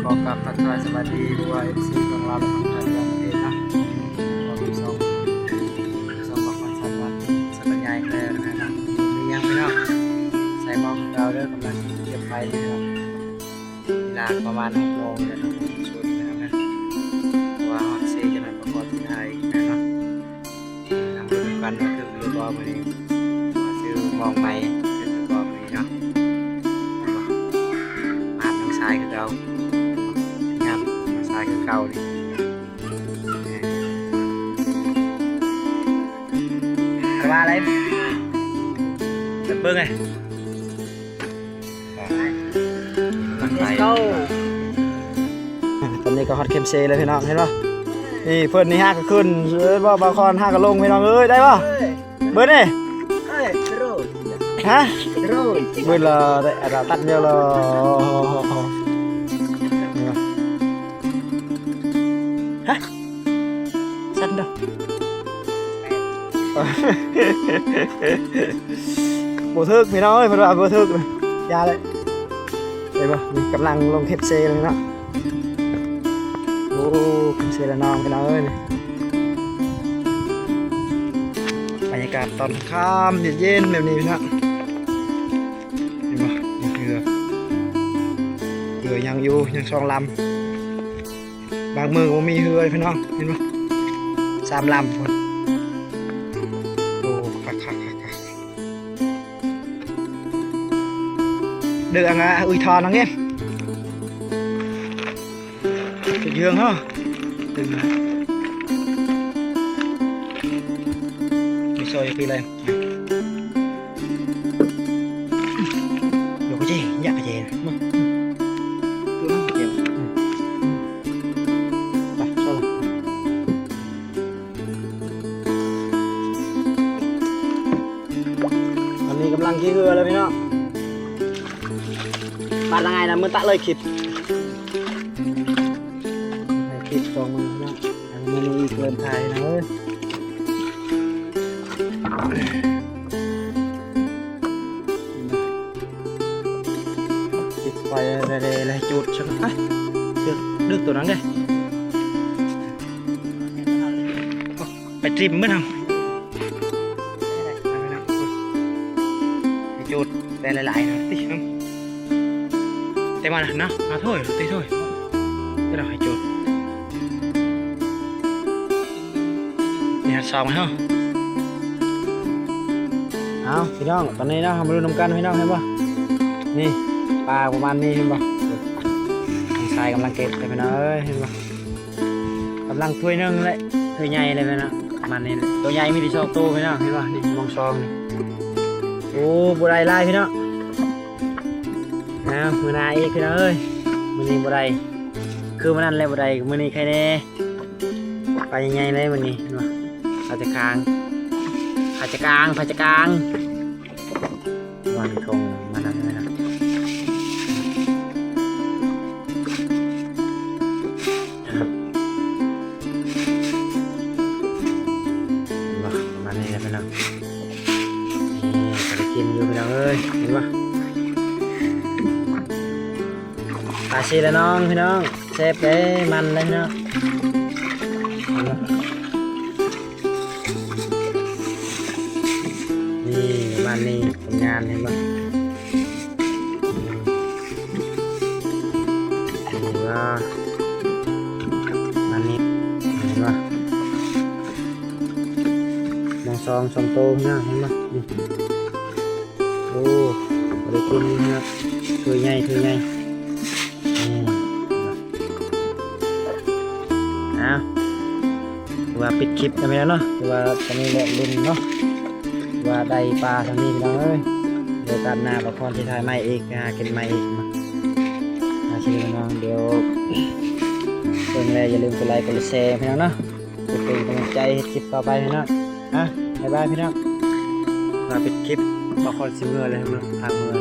ຂໍກາບທັກທາຍສະບາຍດີພວກເອັຟຊີຂອງລາວ ແລະ ທາງໄທທົ່ວປະເທດເນາະ. ຂໍເປັນຊ່ອງ ຊ່ອງຂອງພັນສັນວັນ ສັນຍາຍແຄນະ ມີຫຍັງພີ່ນ້ອງ ໃສ່ໝອກຄືເກົ່າເດີ ກຳລັງເກັບໄຟຢູ່ເນາະ. ເວລາປະມານຫົກໂມງແລ້ວເນາະ ຊຸດແລ້ວນະ ເພາະວ່າຮອດເຊຈະນັ້ນກໍຂໍຊິຖ່າຍອີກເນາະ. ນຳເບິ່ງນຳກັນວ່າຖືກຫຼືບໍ່ມື້ນີ້ ວ່າຊື້ໝອກໃໝ່ຖືກຫຼືບໍ່ມື້ນີ້ເນາະ. ມາດນ້ອງຊາຍຄືເກົ່າ ງາມນ້ອງຊາຍຄືເກົ່ານີ້. ແຕ່ວ່າໄດ້ເບິ່ງໄງ Let's go. ຕອນນີ້ກໍຮອດເຂັມເຊແລ້ວພີ່ນ້ອງ ເຫັນບໍ່? ນີ້ເພິ່ນນີ້ຫາກໍຂຶ້ນ ເອີຍ ບໍ່ ບ່າວຄອນຫາກໍລົງ ພີ່ນ້ອງເອີຍ ໄດ້ບໍ່? ເບິ່ງນີ້ ເອີຍ ໂດຣນ ຮະ? ໂດຣນ ເບິ່ງລະ ໄດ້ອັນຕັນດຽວລະ ຮະ? ສັ່ນດອກ ບໍ່ຖືກພີ່ນ້ອງເອີຍ ເພິ່ນວ່າບໍ່ຖືກ ຢ່າເລີຍ. ເຫັນບໍ່? ນີ້ກຳລັງລົງເຂັມເຊແລ້ວເນາະ. ໂອ້ ເຂັມເຊລະນອງພີ່ນ້ອງເອີຍ. ບັນຍາກາດຕອນຄ່ຳໆ ເຢັນໆ ແບບນີ້ພີ່ນ້ອງ ເຫັນບໍ່? ນີ້ເຮືອ ເຮືອຍັງຢູ່ ຍັງສອງລຳ. ບາງມື້ກໍບໍ່ມີເຮືອເລີຍພີ່ນ້ອງ ເຫັນບໍ່? ສາມລຳພຸ້ນ. ໂອ້ ຄັກໆໆໆ ເດີອັງອະ ອຸຍທອນອັງເອ ເຮືອງເຮົາ ມີຊອຍຄືໄລ. ໂຍກເຈ ຍະເຈ ມາ ໄປ ເຂົ້າລະ. ຕອນນີ້ກຳລັງຂີ່ເຮືອແລ້ວພີ່ນ້ອງ. ປາດລະໄງນະ ມື້ຕະເລີຍຄລິບ ໃຫ້ຄລິບສອງມື້ພີ່ນ້ອງ. ອັນນີ້ອີກເລີ່ມຖ່າຍນະເອີຍ ປິດໄຟແລ້ວ ແລ້ວຈູດຊະ ໄປ ດຶກ ດຶກຕົວນັ້ນເດ້ ໄປຕຣິມເບິ່ງເຮົາ ໃຫ້ຈູດແຕ່ຫຼາຍໆ ຕິເນາະ ແຕ່ມານະເນາະ ມາໂທຍ ຕິໂທຍ ເດີ ໃຫ້ຈູດ ນີ້ຮອດສອງແລ້ວ. ເອົາພີ່ນ້ອງ ຕອນນີ້ເນາະ ເຮົາມາລຸ້ນນຳກັນພີ່ນ້ອງ ເຫັນບໍ່? ນີ້ ປາປະມານນີ້ ເຫັນບໍ່? ນ້ອງຊາຍກຳລັງເກັບເລີຍພີ່ນ້ອງເອີຍ ເຫັນບໍ່? ກຳລັງຖ້ວຍໜຶ່ງແຫຼະ ຖ້ວຍໃຫຍ່ເລີຍພີ່ນ້ອງ ປະມານນີ້ແຫຼະ. ໂຕໃຫຍ່ມີແຕ່ສອງໂຕພີ່ນ້ອງ ເຫັນບໍ່? ນີ້ມອງຊອງນີ້ ໂອ້ ບໍ່ໄດ້ຫຼາຍພີ່ນ້ອງ. ເອົາ ມື້ໜ້າອີກພີ່ນ້ອງເອີຍ ມື້ນີ້ບໍ່ໄດ້ ຄືມື້ນັ້ນແຫຼະບໍ່ໄດ້ ມື້ນີ້ໃຄແດ່. ປາໃຫຍ່ໆເລີຍມື້ນີ້ ເຫັນບໍ່? ປາຈະກາງ ປາຈະກາງ ປາຈະກາງ ວັນຄົງມານຳເລີຍນະ. ເຫັນບໍ່? ປະມານນີ້ແຫຼະພີ່ນ້ອງ ນີ້ກໍໄດ້ກິນຢູ່ພີ່ນ້ອງເອີຍ ເຫັນບໍ່? ປາຊີລະນອງພີ່ນ້ອງ ແຊບເດ້ ມັນເດ້ພີ່ນ້ອງ. ນີ້ປະມານນີ້ ຜົນງານເຫັນບໍ່? ເຫັນບໍ່? ປະມານນີ້ ເຫັນບໍ່? ມອງຊອງສອງໂຕພີ່ນ້ອງ ເຫັນບໍ່? ນີ້ ໂອ້ ບໍ່ໄດ້ກິນເນາະ ຖ້ວຍໃຫຍ່ ຖ້ວຍໃຫຍ່. ອືມ ເອົາ ຖືວ່າປິດຄລິບກັນໄປແລ້ວເນາະ ຖືວ່າຕອນນີ້ແຫຼະລຸ້ນເນາະ ຖືວ່າໄດ້ປາສ່ຳນີ້ພີ່ນ້ອງເອີຍ. ດຽວໂອກາດໜ້າ ບ່າວຄອນຊິຖ່າຍໃໝ່ອີກ ໄປຫາກິນໃໝ່ອີກເນາະ. ອ່າ ຊິພີ່ນ້ອງ ດຽວເບິ່ງແລ້ວຢ່າລືມກົດໄລກົດແຊພີ່ນ້ອງເນາະ ເພື່ອເປັນກຳລັງໃຈເຮັດຄລິບຕໍ່ໄປພີ່ນ້ອງ. ອ່ະ ບາຍບາຍພີ່ນ້ອງ ມາປິດຄລິບ ບ່າວຄອນຊິເມືອແລ້ວພີ່ນ້ອງ ທາງເມືອ.